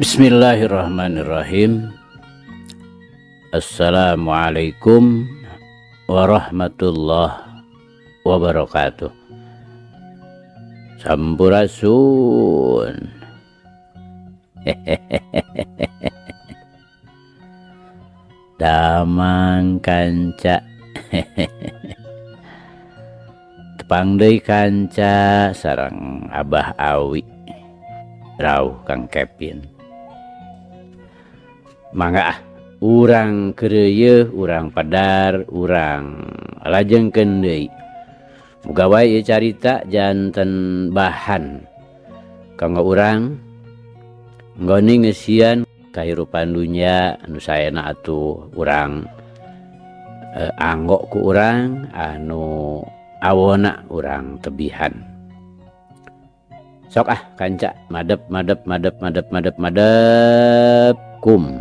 Bismillahirrahmanirrahim. Assalamualaikum warahmatullahi wabarakatuh. Sampurasun. Damang kanca. Tepang deui kanca sareng Abah Awi. Rauh Kang Kevin. Mangga ah, urang keureuyeun, urang padar, urang lajengkeun deui. Muga wae ieu carita janten bahan kanggo urang nggoni ngeusian kahirupan dunya anu saena atuh urang anggo ku urang anu awona urang tebihan. Sok ah kanca madep madep madep madep madep madep kum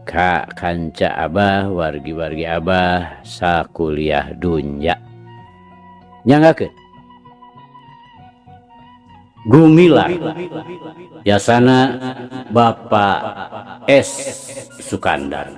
ka kanca abah wargi-wargi abah sakuliah dunya. Nyanggakeun Gumilar Yasana Bapak S Sukandar.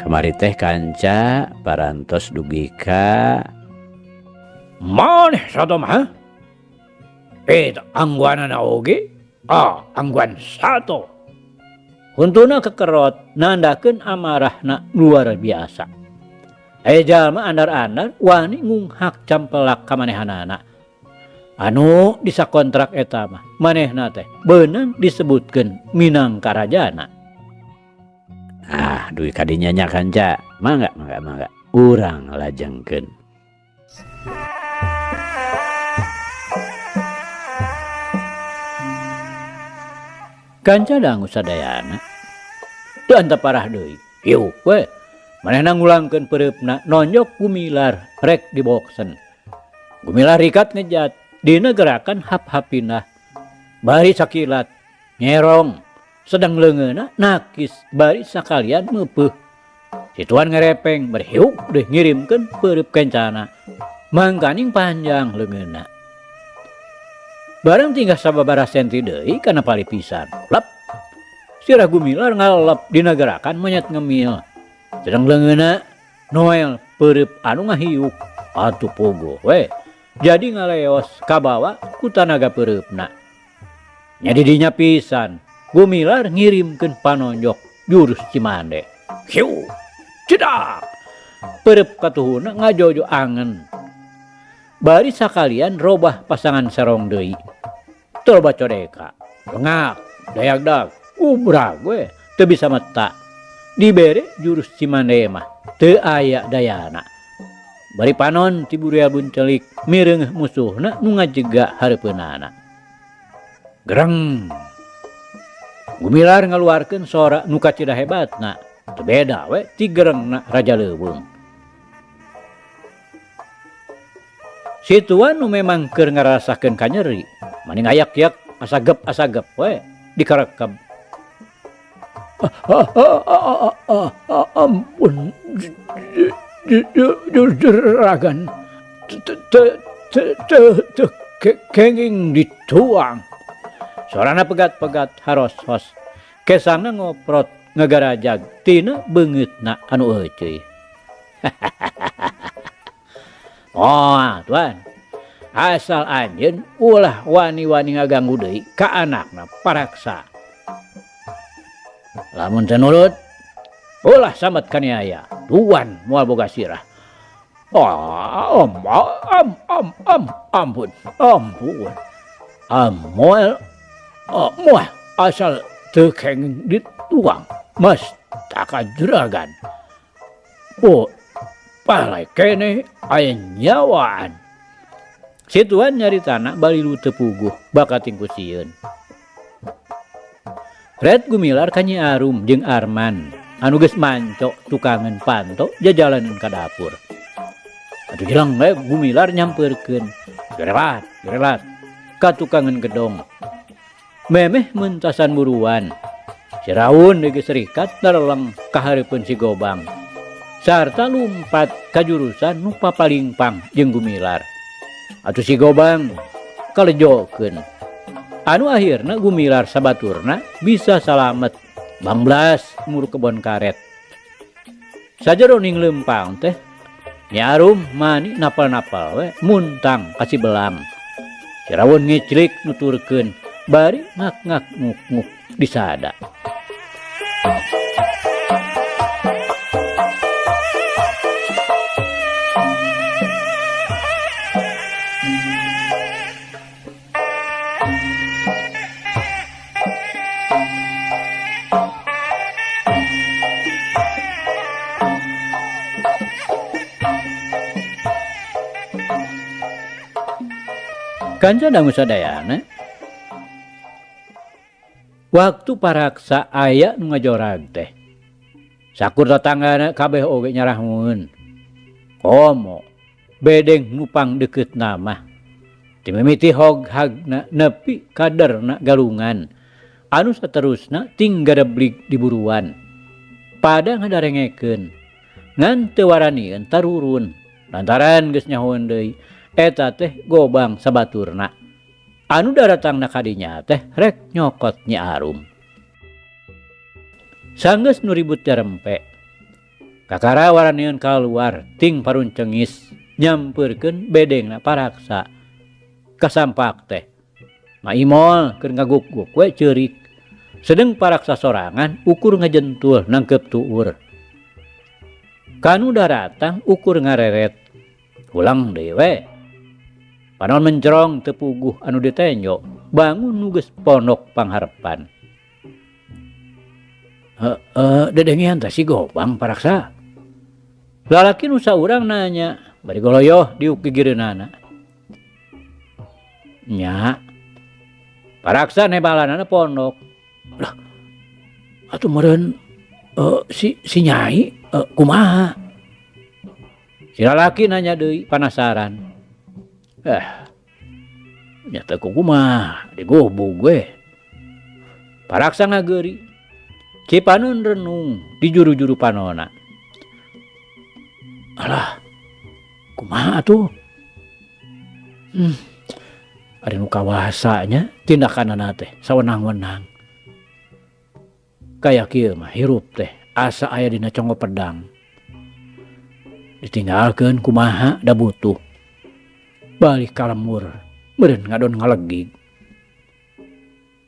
Kamari teh kanca parantos dugi ka maneh sato mah? Eta angguanana oge? Ah, angguan sato. Huntuna kekerot nandakeun amarahna luar biasa. Aya jalma andar-andar wani ngunghak campelak ka manehanana. Anu disakontrak eta mah manehna teh beunang disebutkeun minangka rajana. Ah, duit kadinya nya kanca. Mangga, mangga, mangga. Urang lajengkeun. Kanca dangu sadayana. Teu antep parah deui. Hiuk we. Manehna ngulangkeun peureupna nonjok Gumilar rek diboksen. Gumilar rikat ngejat dina gerakan hap-hap pindah. Bari sakilat nyerong sedang leungeunna nakis bari sakalian meupeuh. Si tuan ngerepeng berhiuk deh ngirimkeun peureub kencana. Mangkaning panjang leungeunna. Barang tinggal sababaraha senti deui kana palipisan. Lep. Sirah Gumilar ngalep dina gerakan monyet ngemil. Sedang leungeunna Noel peureub anu ngahiuk atuh pogo we. Jadi ngaleos kabawa ku tanaga peureupna. Nya di dinya pisan Gumilar ngirimkeun panonjok jurus Cimande. Hiu, cedak. Peureub katuhuna ngajojo angen. Bari sakalian robah pasangan serong deui. Teu loba codeka. Lengak, dayagdag, ubrag we, teu bisa meta. Dibere jurus Cimande mah teu aya dayana. Bari panon ti burial buncelik mireungeuh musuhna nu ngajega hareupeunana. Gereng. Gumilar ngaluarkeun sora nu kacida hebatna. Teu beda we ti gerengna Raja Leuweung. Si tuan nu memang keur ngarasakeun kanyeri, maning ayak-yak asagep-asagep we dikarekeb. Ampun juragan, teu kenging dituang. Sorana pegat-pegat haros-hos, kesangna ngoprot ngagarajag tina beungeutna anu euceuy. Oh, tuan, asal anjeun ulah wani-wani ngaganggu deui ka anakna paraksa. Lamun teu nurut, ulah samet kaniaya, tuan moal boga sirah. Ah, am, am, am, am, ampun, ampun. Amoal, moal asal teu kenging dituang, mastaka juragan. Oh, palai keneh aya nyawaan. Si tuan nyaritana balilu teu puguh bakating ku sieun. Red Gumilar ka Nyi Arum jeung Arman. anu geus manco tukangan panto jajalaneun ka dapur. Atuh jeleng we Gumilar nyampeurkeun. Gerelat, gerelat ka tukangan gedong. Memeh mentasan buruan. Si Raun geus rikat nareleng ka hareupeun si Gobang. Sarta lumpat ka jurusan nu papalingpang jeung Gumilar. Atuh si Gobang kalejokeun. Anu akhirna Gumilar sabaturna bisa salamet banglas muru kebon karet. Sajeroning lempang teh Nyi Arum mani napal-napal we muntang ka si Belang. Si Rawun ngiclik nuturkeun bari ngak-ngak nguk-nguk disada. Kanca dangu sadayana, waktu paraksa aya nu ngajorag teh sakur tatanggana kabeh oge nyarahun. Komo bedeng nupang deukeut nama timimiti hog-hagna nepi kaderna galungan anu saterusna tinggareblig di buruan pada ngadarengekeun ngan teu waranieun tarurun lantaran geus nyahoeun deui eta teh Gobang sabaturna anu daratangna ka dinya teh rek nyokot Nyi Arum. Sanggeus nu ribut jarempe kakara waranieun kaluar ting paruncengis nyampeurkeun bedengna paraksa kasampak teh Maimol keur ngaguk-guk we ceurik sedeng paraksa sorangan ukur ngajentul nangkep tuur kanu daratang ukur ngareret ulang deui we. Panon mencerong tepuguh anu ditenjo bangun nu geus pondok pangharepan. Dedengean teh si Gobang paraksa. Lalaki nu saurang nanya bari goloyoh diuk gigireunana. Nya paraksa nebalanana pondok. Lah atuh meureun si Nyai kumaha? Si lalaki nanya deui panasaran. Nyata kumaha digobog we. Paraksa ngageuri. Cipanun renung di juru-juru panona. Alah, kumaha atuh? Ada nu kawasanya tindakanana teh sawenang-wenang. Kaya kieu mah hirup teh asa aya dina conggo pedang. Ditinggalkeun kumaha da butuh. Balik ka lemur meureun ngadon ngalegig.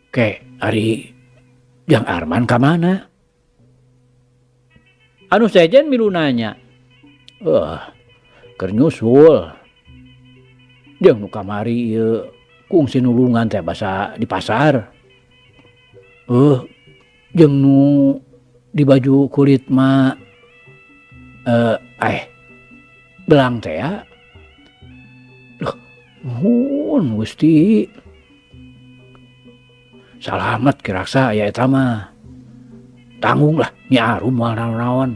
Ke ari Jang Arman ka mana? Anu sejen milu nanya. Keur nyusul. Jeung nu kamari ieu kungsi nulungan teh basa di pasar. Jeung nu di baju kulit mah belang teh ya. Loh, nuhun Gusti. Salamet kiraksa aya eta mah. Tanggung lah Nyi Arum moal naon-naon.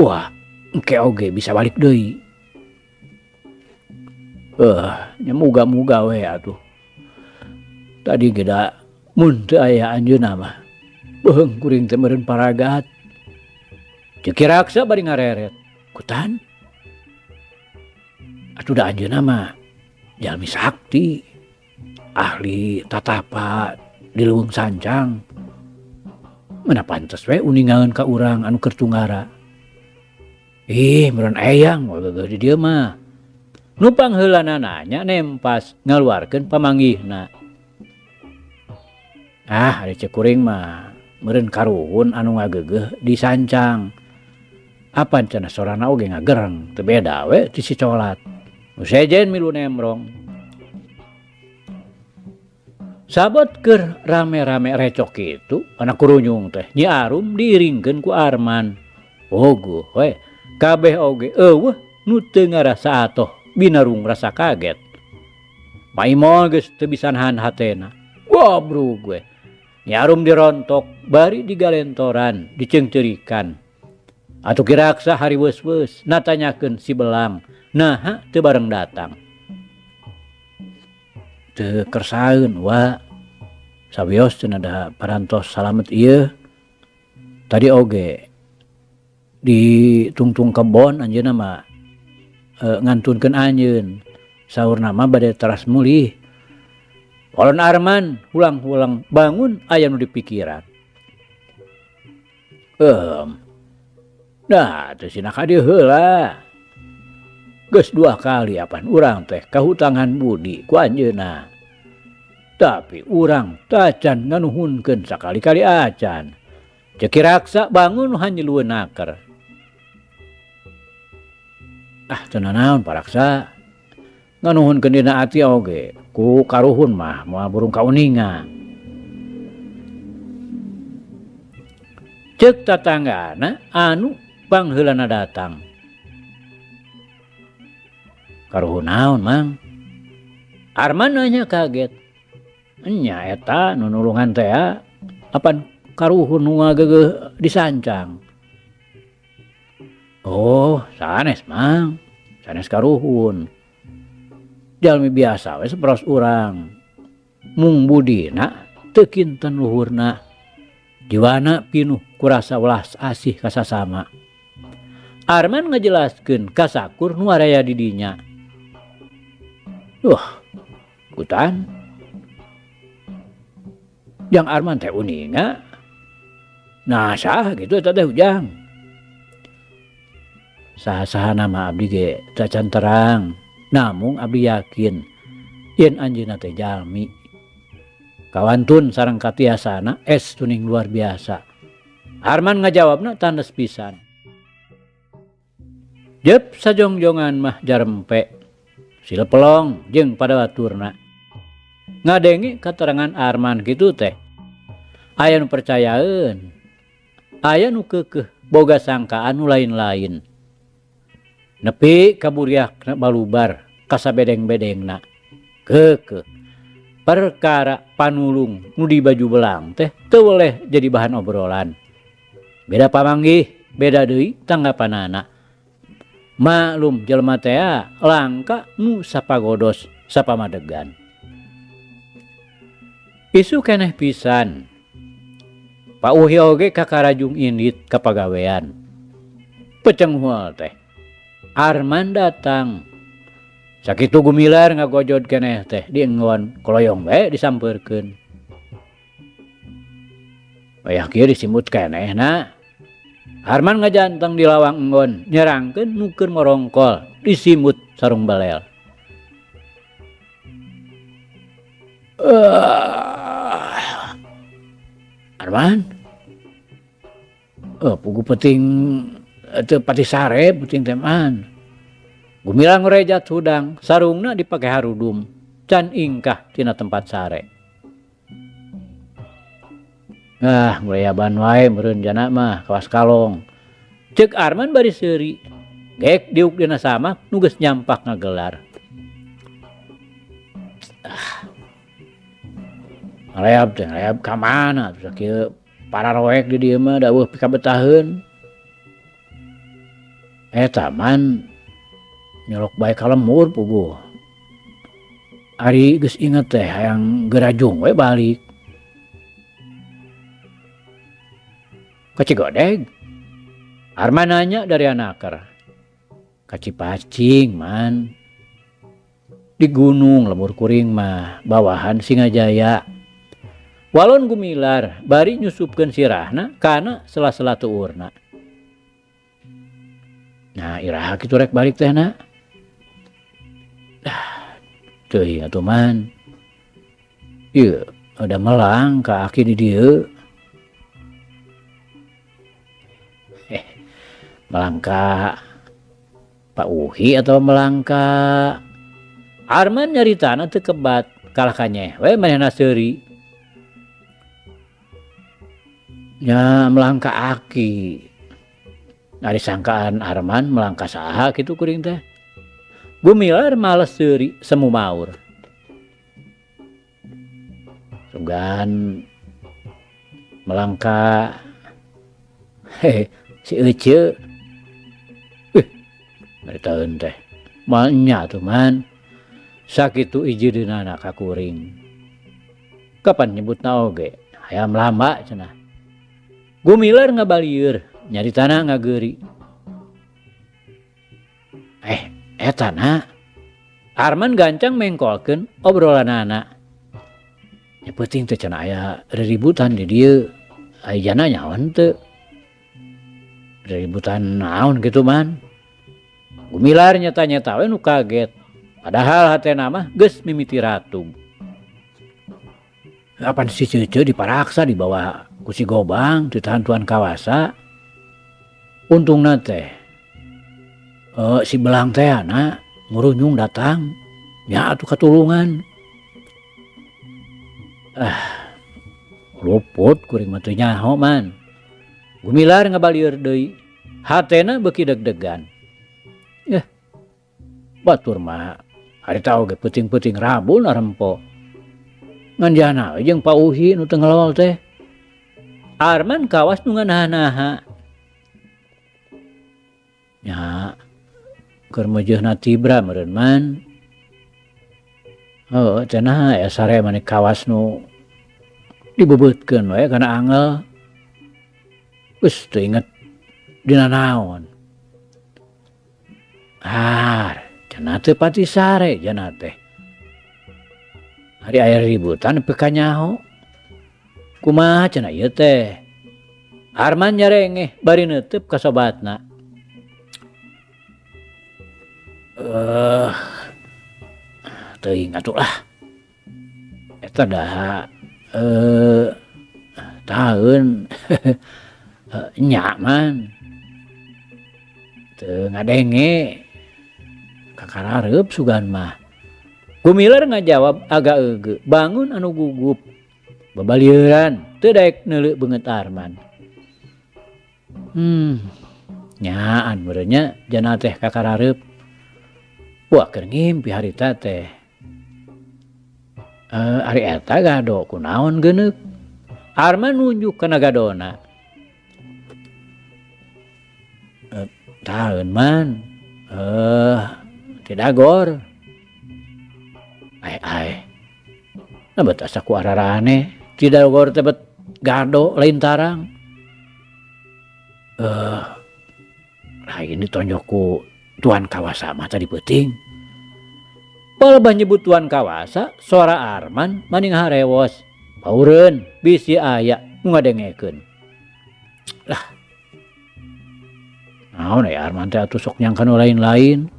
Wah, engke oge bisa balik deui. Nya muga-muga we atuh. Tadi ge da mun teu aya anjeunna mah. Beuheung kuring teh meureun paragat. Ceuk kiraksa bari ngareret. Kutan. Atuh da anjeunna mah jalmi sakti, ahli tatapa di leuweung sancang. Mana pantes we uningaeun ka urang anu keur tunggara. Ih, meureun eyang geugeuh di dieu mah. Nu pangheulana nanya nempas ngaluarkeun pamanggihna. Ah, ari ceuk kuring mah meureun karuhun anu ngageugeuh di sancang. Apan cenah sorana oge ngagereng, teu beda we ti si colat. Nu sejen milu nemrong. Sabot keur rame-rame recok kitu, anak kurunyung teh Nyi Arum diiringkeun ku Arman. Oguh we, kabeh oge eueuh nu teu ngarasa atoh binarung rasa kaget. Maimol geus teu bisa nahan hatena. Gobrug we. Nyi Arum dirontok bari digalentoran diceungceurikan. Atuh Ki Raksa hariweus-weus natanyakeun si Belang naha teu bareng datang. Teu kersaeun wa sawios cenah da parantos salamet ieu. Tadi oge di tungtung kebon anjeunna mah ngantunkeun anjeun. Saurna mah bade teras mulih. Walon Arman hulang-hulang bangun aya nu dipikiran. Nah teu sina ka dieu heula. Geus 2 kali apan urang teh kahutangan budi ku anjeunna. Tapi urang tacan nganuhunkeun sakali-kali acan. Ceuk Ki Raksa bangun hanyelueun naker. Ah teu nanaon Pak Raksa. Nganuhunkeun dina ati oge ku karuhun mah moal burung kauninga. Ceuk tatanggana anu pangheulana datang. Karuhun naon Mang? Arman nanya kaget. Nya eta nu nulungan teh apan karuhun nu ngageugeuh disancang. Oh, sanes Mang, sanes karuhun. Jalmi biasa we saperos urang. Mung budina teu kinten luhurna. Jiwana pinuh kurasa welas asih ka sasama. Arman ngajelaskeun ka sakur nu araya di dinya. Wah, kutan. Jang Arman teh uninga. Nah, sah gitu eta teh Ujang. Saha-saha nama abdi ge tacan terang. Namung abdi yakin yen anjeunna teh jalmi. Kawantun sareng katiasana es tuning luar biasa. Arman ngajawabna tandes pisan. Jep sajongjongan mah jarempe. Sila pelong jeung pada baturna. Ngadenge katerangan Arman kitu teh. Aya nu percayaeun. Aya nu keukeuh boga sangkaan nu lain-lain. Nepi kaburiak balubar kasabedeng-bedengna. Keukeuh perkara panulung nu di baju belang teh teu weleh jadi bahan obrolan. Beda pamanggih, beda deui tanggapanana. Maklum jelema teh langka nu sapagodos sapamadegan. Isu keneh pisan. Pak Uhi oge kakarajung indit ka pagawean. Pecenghual teh. Arman datang. Sakitu Gumilar ngagojod keneh teh dienggon koloyong bae disampeurkeun. Wayah kieu disimut keneh na. Arman ngajanteng di lawang enggon nyerangkeun nu keur morongkol disimut sarung belel. Arman. Pugu penting teu pati sare penting teh man. Gumilar ngorejat hudang, sarungna dipake harudum, can ingkah tina tempat sare. Ah, ngulayaban wae meureun jana mah kawas kalong. Ceuk Arman bari seuri, gek diuk dina samak nu geus nyampak ngagelar. Ah. Ngaleab teh ngaleab ka mana atuh sakieu pararoek di dieu mah daweuh pikabetaheun. Eta man nyolok bae ka lembur puguh. Ari geus inget teh hayang gerajung we balik. Ka Cigodeg? Arman nanya dari anaker. Ka Cipacing man. Di gunung lembur kuring mah bawahan Singajaya. Walon Gumilar bari nyusupkeun sirahna kana sela-sela tuurna. Nah, iraha kitu rek balik teh na. Dah, teuing atuh man. Ieu ada melang ka aki di dieu. Melangka Pak Uhi atau melangka Arman nyaritana teu kebat kalah kanyeh we manehna seuri. Nya melangka aki. Ari sangkaan Arman melangka saha kitu kuring teh. Gumilar males seuri semu maur. Sugan Melangka hehe si Ece. Nyaritaeun teh. Moal nya atuh man. Sakitu ijideunana ka kuring. Kapan nyebutna oge hayam lamba cenah. Gumilar ngabalieur nyaritana ngageuri. Eta na. Arman gancang mengkolkeun obrolanana. Nya peuting teh cenah aya reributan di dieu. Aya jana nyaho henteu. Reributan naon kitu man. Gumilar nyata-nyata we nu kaget. Padahal hatena mah geus mimiti ratug. Apan si Cece diparaksa dibawa ku si Gobang ditahan Tuan Kawasa. Untungna teh si Belang teh na ngurunyung datang nya atuh katulungan. Luput kuring mah teu nyaho man. Gumilar ngabalieur deui. Hatena beuki deg-degan. Batur mah harita oge peuting-peuting Rabu narempo. Ngan jana we jeung Pauhi nu teu ngelol teh. Arman kawas nu nganaha-naha. Nya keur meujeuhna tibra meureun man. Heuh cenah aya sare maneh kawas nu dibebeutkeun we kana angel. Geus teu inget dina naon. Har cenah teu pati sare jana teh. Ari aya ributan nepi ka nyaho. Kumaha cenah ieu teh? Arman nyarengeh bari neuteub ka sobatna. Teuing atuh lah. Eta da taeun nya man. Teu ngadenge kakarareup sugan mah. Gumilar ngajawab agak eugeut, bangun anu gugup. Babalieuran teu daek neuleuh beungeut Arman. Nyaan meureun nya jana teh kakarareup. Wah keur ngimpi harita teh. Ari eta gado kunaon geuneuk? Arman nunjuk kana gadona. Taeun man. Tidagor. Ai. Nah bet asa ku ararane. Tidagor teh bet gado lain tarang. Lain ditonjok ku Tuan Kawasa mah tadi peuting. Palebah nyebut Tuan Kawasa, sora Arman maning harewos. Paureun bisi aya nu ngadengekeun. Lah. Naon aya Arman teh atuh sok nyangka nu lain-lain.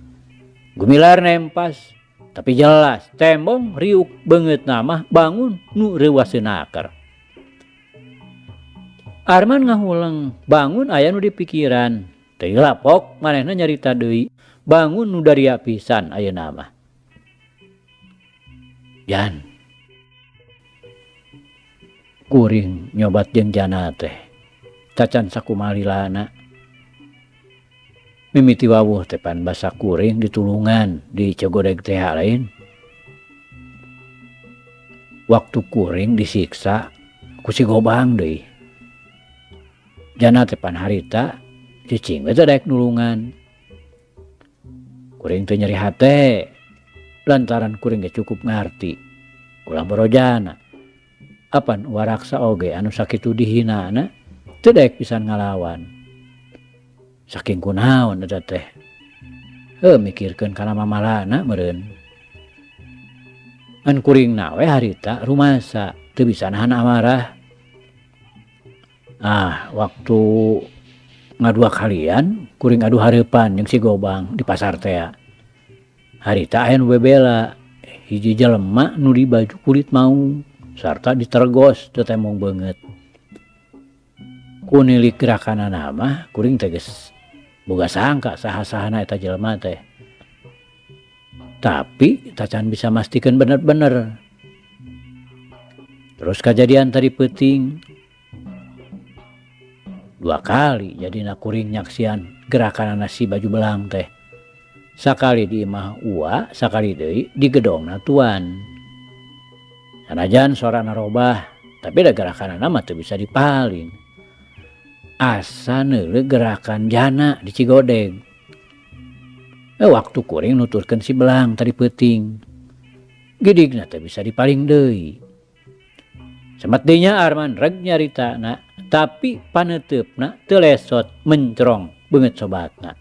Gumilar nempas, tapi jelas tembong riuk beungeutna mah bangun nu reuwaseun aker. Arman ngahuleng, bangun aya nu dipikiran. Teu lapok manehna nyarita deui, bangun nu daria pisan ayeuna mah. Jan. Kuring nyobat jeung jana teh. Tacan sakumalilana. Mimiti wawuh teh pan basa kuring ditulungan di Cogodeg teh lain. Waktu kuring disiksa ku si Gobang deui. Jana teh pan harita cicing we teh daek nulungan. Kuring teh nyeri hate lantaran kuring ge cukup ngarti. Ulah borojana. Apan waraksa oge anu sakitu dihinana teu daek pisan ngalawan. Saking kunaon eta teh. Heuh mikirkeun kana mamalana meureun. Ngan kuringna we harita rumasa teu bisa nahan amarah. Waktu ngadua kalian kuring adu hareupan jeung si Gobang di pasar tea. Harita aya nu bebela hiji jelema nu dibaju kulit maung sarta ditergos teu temong beungeut. Ku nilik gerakanana mah kuring teh geus boga sangka saha-sahana eta jelema teh. Tapi tacan bisa mastikeun bener-bener. Terus kajadian tadi peuting dua kali jadina kuring nyaksian gerakanana si baju belang teh. Sakali di imah ua, sakali deui di gedongna tuan. Sanajan sorana robah, Tapi da gerakanana mah teu bisa dipaling. Asa neuleuh gerakan jana di Cigodeg. Waktu kuring nuturkeun si Belang tadi peuting. Gidigna teu bisa dipaling deui. Semet dinya Arman reg nyaritana, tapi paneuteup teu lesot mencrong beungeut sobatna.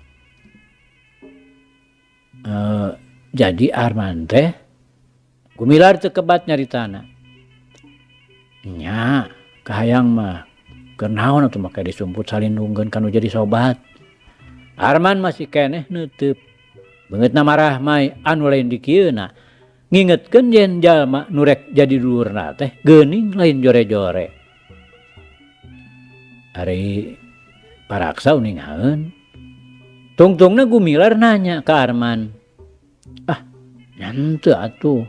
Jadi Arman teh Gumilar teu kebat nyaritana. Nya, kahayang mah keur naon atuh make disumput salindungkeun kanu jadi sobat. Arman masih keneh neuteub. Beungeutna marah mai anu lain dikieuna. Ngingetkeun yen jalma nu rek jadi dulurna teh geuning lain jore-jore. Ari paraksa uningaeun. Tungtungna Gumilar nanya ka Arman. Ah, nyantu atuh.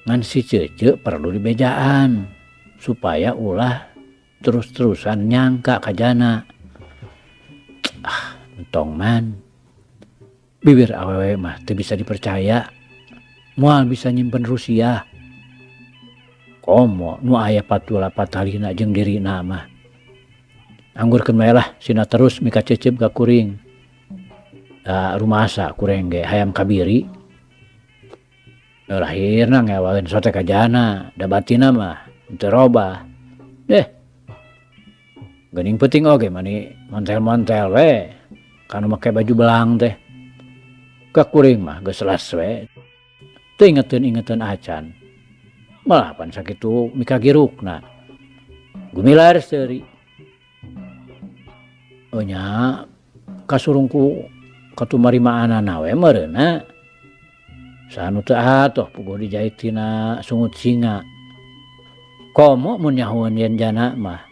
Ngan si Cece perlu dibejaan supaya ulah terus-terusan nyangka ka jana. Ah, entong man. Bibir awewe mah teu bisa dipercaya. Moal bisa nyimpen Rusia. Komo nu aya patula patalina jeung dirina mah. Anggurkeun bae lah sina terus mika cecep ka kuring. Rumasa kureng ge hayam kabiri. Lahirna ngewaeun sote ka jana, da batina mah teu robah. Deh. Geuning peuting oge mani montel-montel we. Kanu make baju belang teh. Ka kuring mah geus les we. Teu ingeteun-ingeteun acan. Malah pan sakitu mikagirukna. Gumilar seuri. Oh nya kasurungku katumarimaanana we meureunna. Sanu teu atoh puguh dijahit tina sungut singa. Komo mun nyahoeun yen jana mah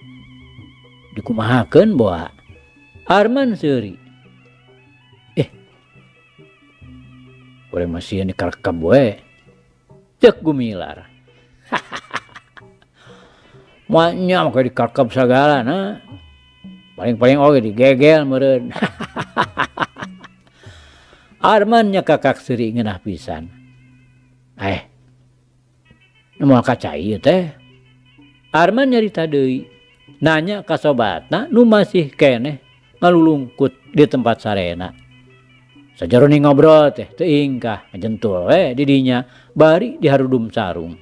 dikumahakeun boa. Arman seuri. Urang masih dikarekeb we. Ceuk Gumilar. Moal nya make dikarekeb sagala na. Paling-paling oge digegel meureun. Arman nya kakak seuri ngeunah pisan. Nu moal kacai ieu teh. Arman nyarita deui, nanya ka sobatna nu masih keneh ngalulungkut di tempat sarena. Sajarone ngobrol teh teu ingkah ngajentul we di dinya bari diharudum sarung.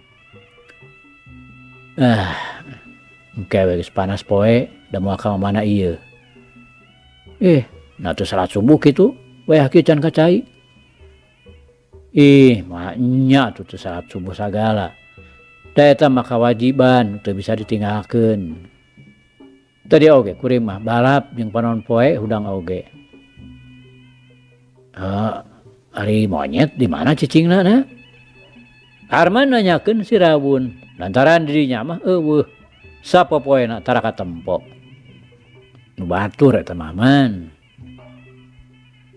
Engke we geus panas poe da moal ka mana ieu. Nah teu salat subuh kitu wayah kieu can kacai. Ih, mah nya atuh teu salat subuh sagala. Da eta mah kawajiban teu bisa ditinggalkeun. Tadi oge kuring mah balap jeung panon poe hudang oge. Ari monyet di mana cicingna na? Arman nanyakeun si Rawun lantaran dirinya mah eueuh sapopoena tara katempo. Nu batur eta mah man.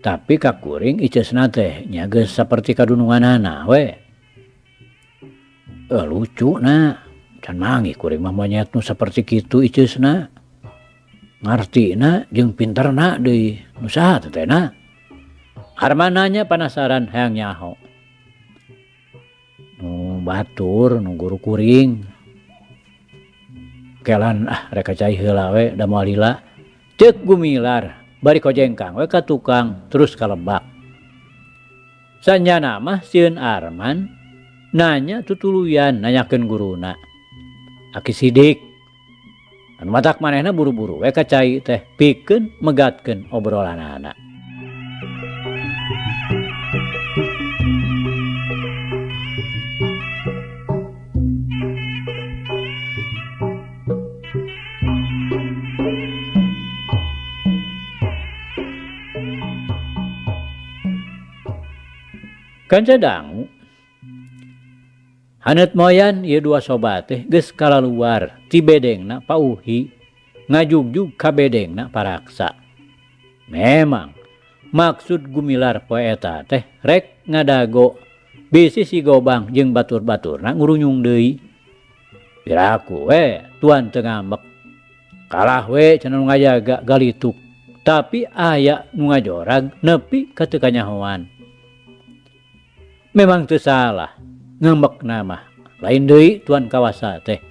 Tapi ka kuring iceusna teh nya geus saperti kadununganana we. Lucu na, can manggih kuring mah monyet nu saperti kitu iceusna. Ngartina jeung pinterna deui nu saha teh na? Arman nanya penasaran hayang nyaho. Nu batur nu guru kuring. Kelan rek kacai heula we da moal lila. Ceuk Gumilar bari kojengkang we ka tukang terus ka lebak. Sanjana mah sieun Arman nanya tutuluyan nanyakeun guruna. Aki Sidik. Anu matak manehna buru-buru we ka cai teh pikeun megatkeun obrolanana. Kanca dangu haneut moyan ieu dua sobat teh geus kalaluar ti bedengna pauhi ngajugjug ka bedengna paraksa. Memang maksud Gumilar poe eta teh rek ngadago bisi si Gobang jeung batur-baturna ngurunyung deui. Piraku we tuan teu ngambek. Kalah we cenah nu ngajaga galituk. Tapi aya nu ngajorag nepi ka teu kanyahoan. Memang teu salah ngambekna mah lain deui tuan kawasa teh.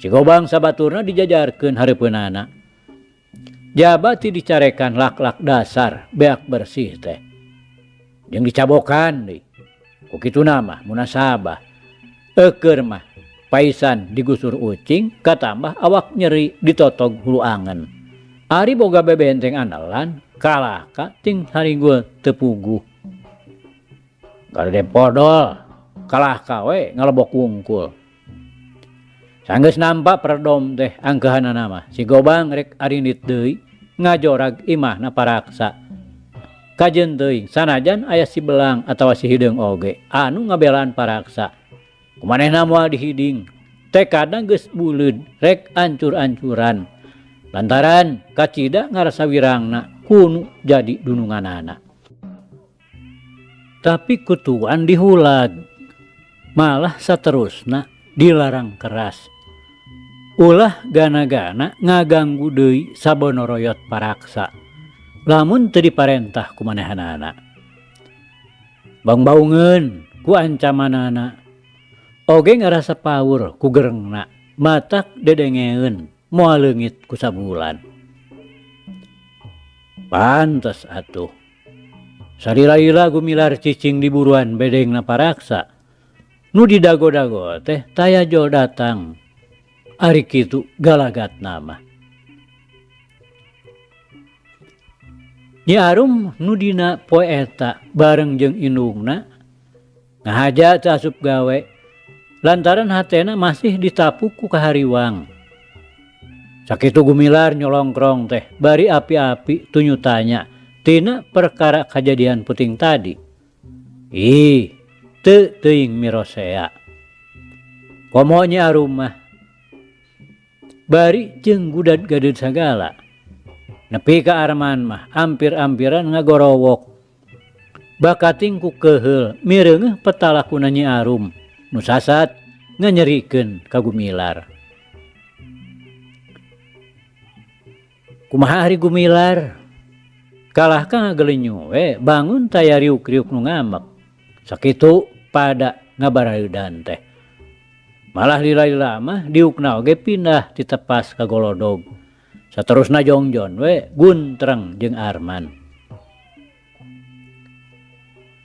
Si Gobang sabaturna dijajarkeun hareupeunana. Jaba ti dicarekan lak-lak dasar beak bersih teh. Jeung dicabokan deui. Ku kituna mah munasabah. Eukeur mah paisan digusur ucing katambah awak nyeri ditotog hulu angen. Ari boga bebenteng andalan kalahka ting haringgul teu puguh. Garede podol kalahka we ngalebok wungkul. Sanggeus nampa peredom teh angkeuhanana mah si Gobang rek arindit deui ngajorag imahna paraksa. Kajeun teuing sanajan aya si Belang atawa si Hideung oge anu ngabelaan paraksa. Kumanehna moal dihiding, tekadna geus buleud rek ancur-ancuran. Lantaran kacida ngarasa wirangna kunu jadi dununganana. Tapi kutuan dihulag, malah saterusna dilarang keras. Ulah gana-gana ngaganggu deui sabonoroyot paraksa. Lamun teu diparentah ku manehanana. Bangbaungeun ku ancamanana. Oge ngarasa paur ku gerengna, matak dedengeun moal leungit ku sabulan. Pantes atuh. Salila-lila Gumilar cicing di buruan bedengna paraksa. Nu didago-dago teh taya jol datang. Ari kitu galagatna mah. Nyi Arum nu dina poe eta bareng jeung indungna ngahaja teu asup gawe lantaran hatena masih ditapuk ku kahariwang. Sakitu Gumilar nyolongkrong teh bari api-api tunyutanya tina perkara kajadian puting tadi. Ih, teu teuing mirosea. Komo Nyi Arum mah bari jeung gudad gadeud sagala. Nepi ka Arman mah ampir-ampiran ngagorowok. Bakating ku keuheul mireungeuh petalakuna Nyi Arum nu sasat nganyerikeun ka Gumilar. Kumaha ari Gumilar? Kalah ka ngagelenyu we bangun taya riuk-riuk nu ngamek. Sakitu pada ngabareudan teh. Malah lila-lila mah diukna oge pindah ditepas ka golodog. Saterusna jongjon we guntreng jeung Arman.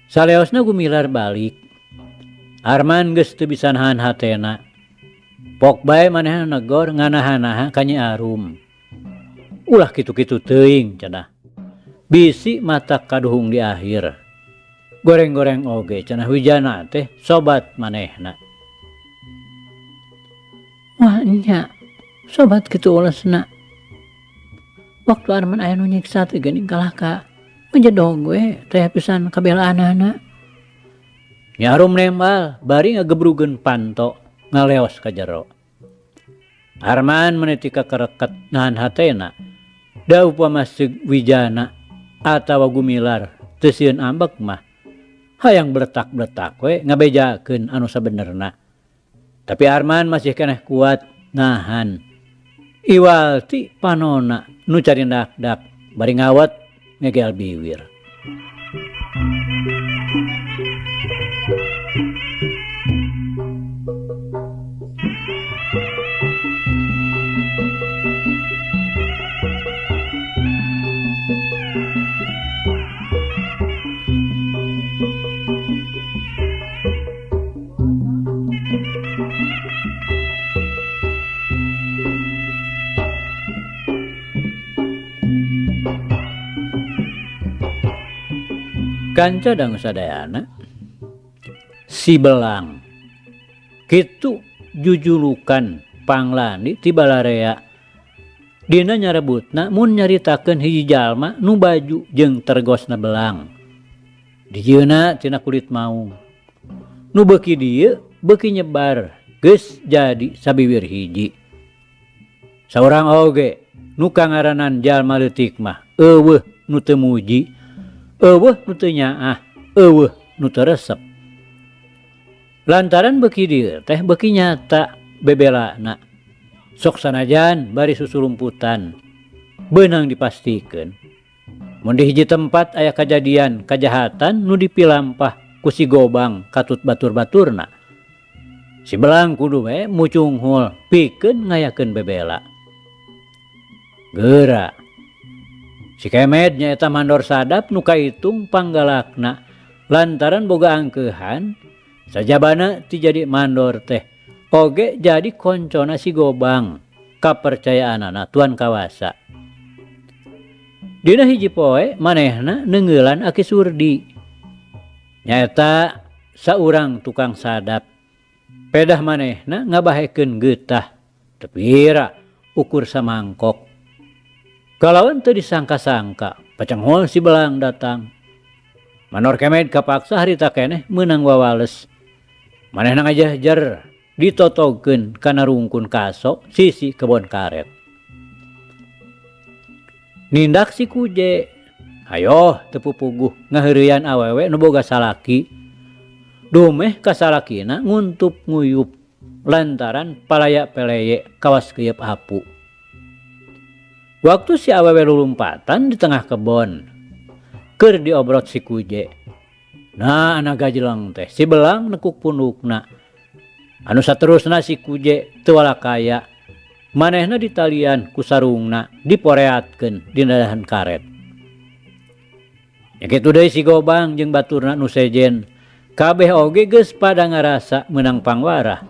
Saleosna Gumilar balik. Arman geus teu bisa nahan hatena. Pok bae manehna negor nganahan-nahan ka Nyi Arum. Ulah kitu-kitu teuing cenah. Bisi mata kaduhung di akhir. Goreng-goreng oge cenah Wijana teh sobat manehna. Wah nya, sobat kitu ulesna. Waktu Arman aya nu nyiksa teh geuning kalah ka ngejedog we teh pisan kabelaanana. Nyi Arum nembal bari ngagebrugeun panto ngaleos ka jero. Arman meniti kakereket nahan hatena. Da upama seug Wijana atawa Gumilar teu sieun ambek mah hayang bletak-bletak we ngabejakeun anu sabenerna. Tapi Arman masih keneh kuat nahan. Iwal ti panona nu carindak-dak bari ngawat ngegel biwir. Kanca dangu sadayana si Belang kitu jujulukan panglani ti balarea dina nyarebutna mun nyaritakeun hiji jalma nu baju jeung tergosna belang dijieuna tina kulit maung nu beuki dieu beuki nyebar geus jadi sabiwir hiji. Saurang oge nu kangaranan jalma leutik mah eueuh nu teu muji, eueuh nu teu nyaah, eueuh nu teu resep. Lantaran beuki dieu teh beuki nyata bebelana. Sok sanajan bari susulumputan beunang dipastikeun. Mun di hiji tempat aya kajadian kajahatan nu dipilampah ku si Gobang katut batur-baturna. Si Belang kudu we mucunghul pikeun ngayakeun bebela. Geura. Si Kemed nyaeta mandor sadap nu kaitung panggalakna lantaran boga angkeuhan sajabana ti jadi mandor teh oge jadi koncona si Gobang kapercayaanana tuan kawasa. Dina hiji poe manehna neungeulan Aki Surdi. Nyaeta saurang tukang sadap. Pedah manehna ngabahekeun geutah teu pira ukur samangkok. Kalawan teu disangka-sangka pacenghul si Belang datang. Mandor Kemed kapaksa harita keneh meunang wawales. Manehna ngajahjer ditotogkeun kana rungkun kaso sisi kebon karet. Nindak si Kuje, hayoh teu pupuguh ngaheureuyan awewe nu boga salaki. Dumeh kasalakina nguntup nguyup lantaran palaya peleye kawas keuyeub apu. Waktu si awewe lulumpatan di tengah kebon, keur diobrot si Kuje. Nah, anak gajeleng teh si Belang nekuk pundukna. Anu saterusna si Kuje teu walakaya. Manehna ditalian ku sarungna diporeatkeun dina dahan karet. Nya kitu deui si Gobang jeung baturna nu sejen. Kabeh oge geus pada ngarasa meunang pangwarah.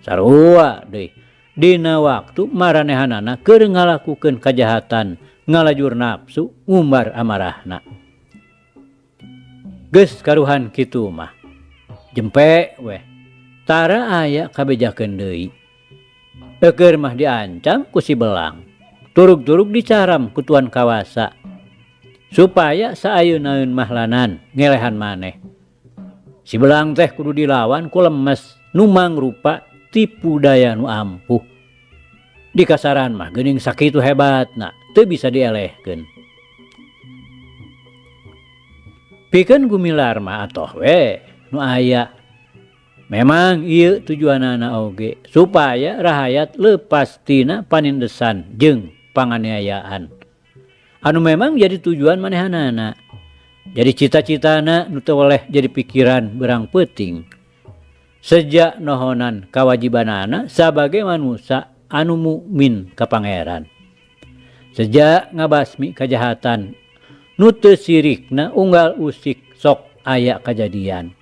Sarua deui dina waktu maranehanana keur ngalakukeun kajahatan, ngalajur nafsu, ngumbar amarahna. Geus karuhan kitu mah. Jempe weh, tara aya kabejakeun deui. Eukeur mah diancam ku si Belang. Turug-turug dicaram ku tuan kawasa. Supaya saayeunaeun mahlanan ngelehan maneh. Si Belang teh kudu dilawan ku lemes nu mangrupa tipu daya nu ampuh. Di kasaran mah geuning sakitu hebatna teu bisa dielehkeun. Pikeun Gumilar mah atoh we nu aya. Memang ieu tujuanana oge supaya rahayat leupas tina panindesan jeung panganiayaan. Anu memang jadi tujuan manehanana. Jadi cita-citana nu teu weleh jadi pikiran berang peuting. Sejak nohonan kawajibanana sabagai manusia anu mukmin ka pangeran. Sejak ngabasmi kajahatan nu teu sirikna unggal usik sok aya kajadian.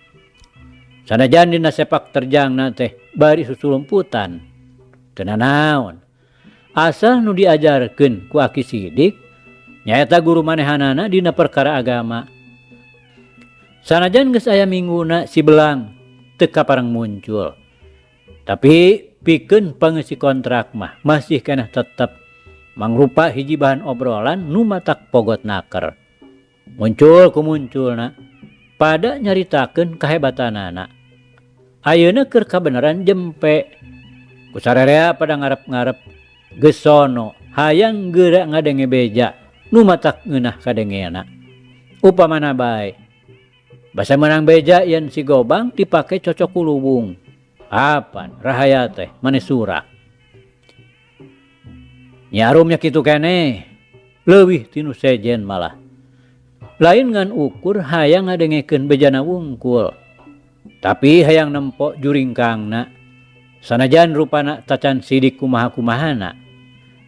Sanajan dina sepak terjangna teh bari susulumputan. Teu nanaon. Asal nu diajarkeun ku Aki Sidik nyaeta guru manehanana dina perkara agama. Sanajan geus aya mingguna si Belang teu kapareng muncul. Tapi pikeun pangeusi kontrak mah masih keneh tetep mangrupa hiji bahan obrolan nu matak pogot naker. Muncul ku munculna pada nyaritakeun kahebatanana. Ayeuna keur kabeneran jempe. Ku sarerea pada ngarep-ngarep geus sono hayang geura ngadenge beja nu matak ngeunah kadengena. Upamana bae. Basa meunang beja yen si Gobang dipake cocok kuluwung. Apan rahaya teh maneh surak. Nyarumnya kitu keneh. Leuwih tinu sejen malah. Lain ngan ukur hayang ngadengekeun bejana wungkul. Tapi hayang nempo juringkangna. Sanajan rupana tacan sidik kumaha-kumahana.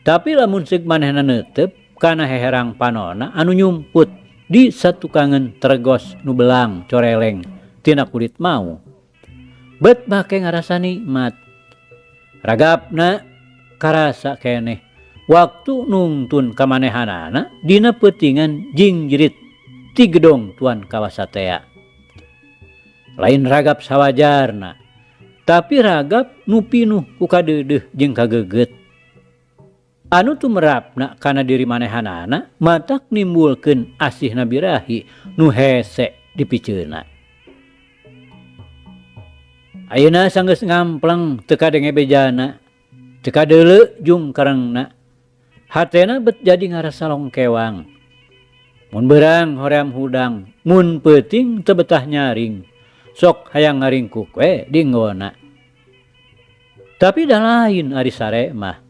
Tapi lamun seuk manehna neuteup kana heherang panona anu nyumput di satukangan tergos nu belang coreleng tina kulit mau. Bet make ngarasa nikmat. Ragapna karasa keneh. Waktu nungtun kamanehanana dina peutingan jingjirit ti gedong tuan kawasatea. Lain ragap sawajarna, tapi ragap nu pinuh ku kadeudeuh jeung kageget. Anu tumerapna kana diri manehanana matak nimbulkeun asihna birahi nu hese dipiceuna. Ayeuna sanggeus ngampleng teu kadenge bejana, teu kadeuleu jung karengna. Hatena bet jadi ngarasa longkewang. Mun beurang hoream hudang, mun peuting teu betah nyaring. Sok hayang ngaringkuk we dinggona. Tapi dah lain ari sare mah.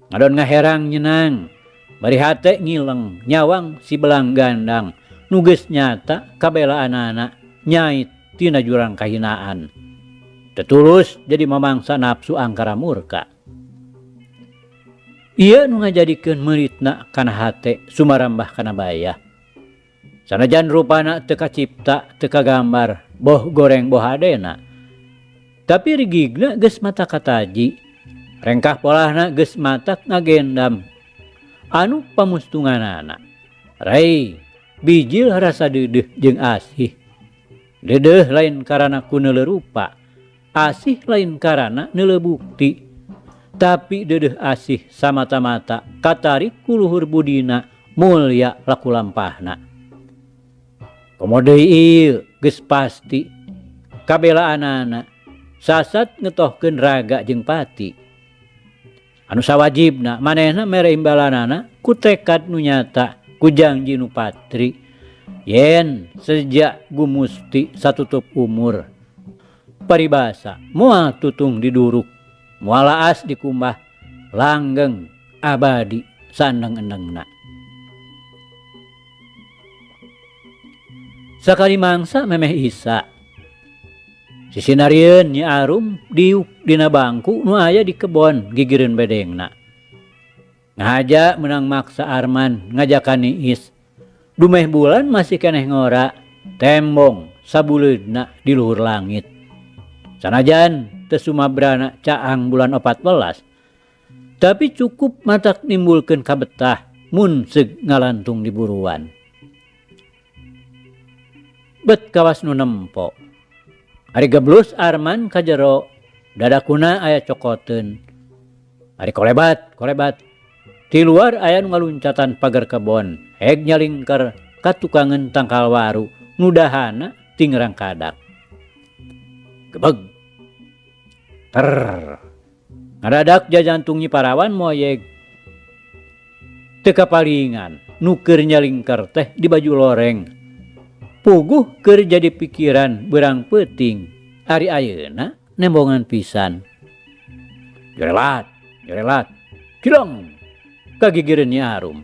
Ngadon ngaherang nyenang, bari hate ngileng, nyawang si Belang gandang, nu geus nyata kabelaanana nyait tina jurang kahinaan. Teu tulus jadi mamangsa nafsu angkara murka. Ieu nu ngajadikeun meuritna kana hate sumarambah kana bayah. Sanajan rupana teu kacipta teu kagambar boh goreng boh hadena. Tapi rigigna geus mata kataji. Rengkah polahna geus matak ngagendam anu pamustunganana. Rai bijil rasa deudeuh jeung asih. Deudeuh lain karana ku neuleuh rupa, asih lain karana neuleuh bukti. Tapi deudeuh asih samata-mata katarik ku luhur budina mulya laku lampahna. Komo deui ieu geus pasti kabelaanana sasat ngetohkeun raga jeung pati. Anu sawajibna manehna mere imbalanana ku tekad nu nyata ku janji nu patri yen sejak gumusti satutup umur. Paribasa moal tutung diduruk, moal laas dikumbah, langgeng abadi sandeng-endengna. Sakali mangsa memeh isa. Sisinarieun Nyi Arum diuk dina bangku nu aya di kebon gigireun bedengna. Ngahaja meunang maksa Arman ngajakan niis. Dumeh bulan masih keneh ngora, tembong sabuleudna di luhur langit. Sanajan teu sumabrana caang bulan 14, tapi cukup matak nimbulkeun kabetah mun seug ngalantung di buruan. Bet kawas nu nempo. Ari geblus Arman ka jero, dadakuna aya cokoteun. Ari kolebat, kolebat. Ti luar aya nu ngaluncatan pagar kebon, heg nyalingker ka tukangeun tangkal waru nu dahana tingrang kadak. Gebeg. Ter. Ngadadak jajantung Nyi Parawan moyeg. Teu kapalingan nu keur nyalingker teh di baju loreng. Puguh keur jadi pikiran beurang peuting, ari ayeuna nembongan pisan. Jorelat, jorelat, cilong kagigireun Nyi Arum.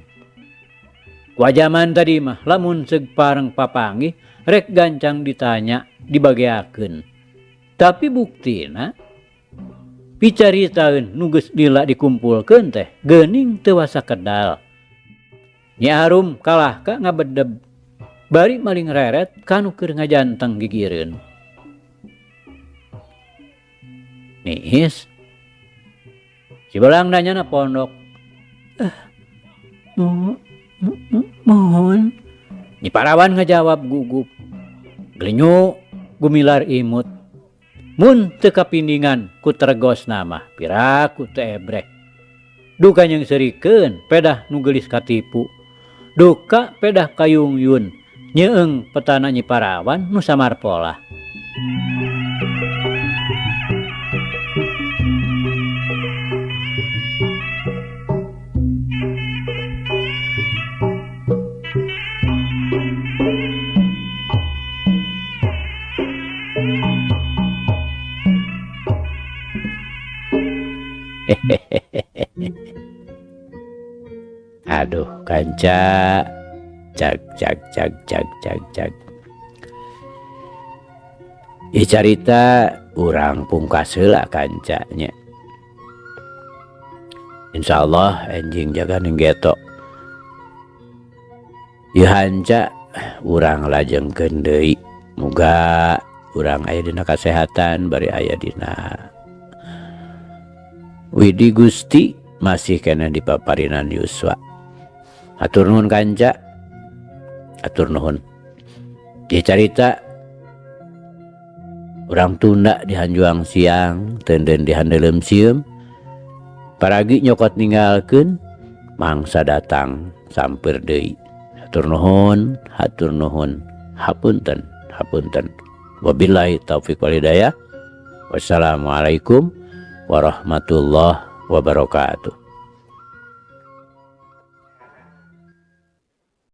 Ku ajaman tadi mah lamun seug pareng papanggih rek gancang ditanya dibageakeun. Tapi buktina picaritaeun nu geus lila dikumpulkeun teh geuning teu wasa kedal. Nyi Arum kalah ka ngabedeb bari maling reret kanu keur ngajanteng gigireun. Niis. Si belang nanyana pondok. Mohon. Nyi Parawan ngajawab gugup. Gelinyu gumilar imut. Mun teu kapindingan ku tergos nama piraku teu ebreh. Duka jeung seurikeun pedah nu geulis katipu. Duka pedah kayungyun nyeung petana Nyi Parawan nu samar polah. Aduh kanca, cag cag cag cag cag cag. Ieu carita urang pungkas heula kancanya. Insyaallah enjing jaga ning geto. Ieu hanca urang lajengkeun deui. Muga urang aya dina kasehatan bari aya dina Widi Gusti masih kena di paparinan Yuswa. Hatur nuhun kanca. Hatur nuhun. Ieu carita urang tunda di hanjuang siang, tenden di handeuleum sieum. Paragi nyokot ninggalkeun, mangsa datang sampeur deui. Hatur nuhun, hatur nuhun. Hapunten, hapunten. Wabillahi taufik wal hidayah. Wassalamualaikum warahmatullahi wabarakatuh.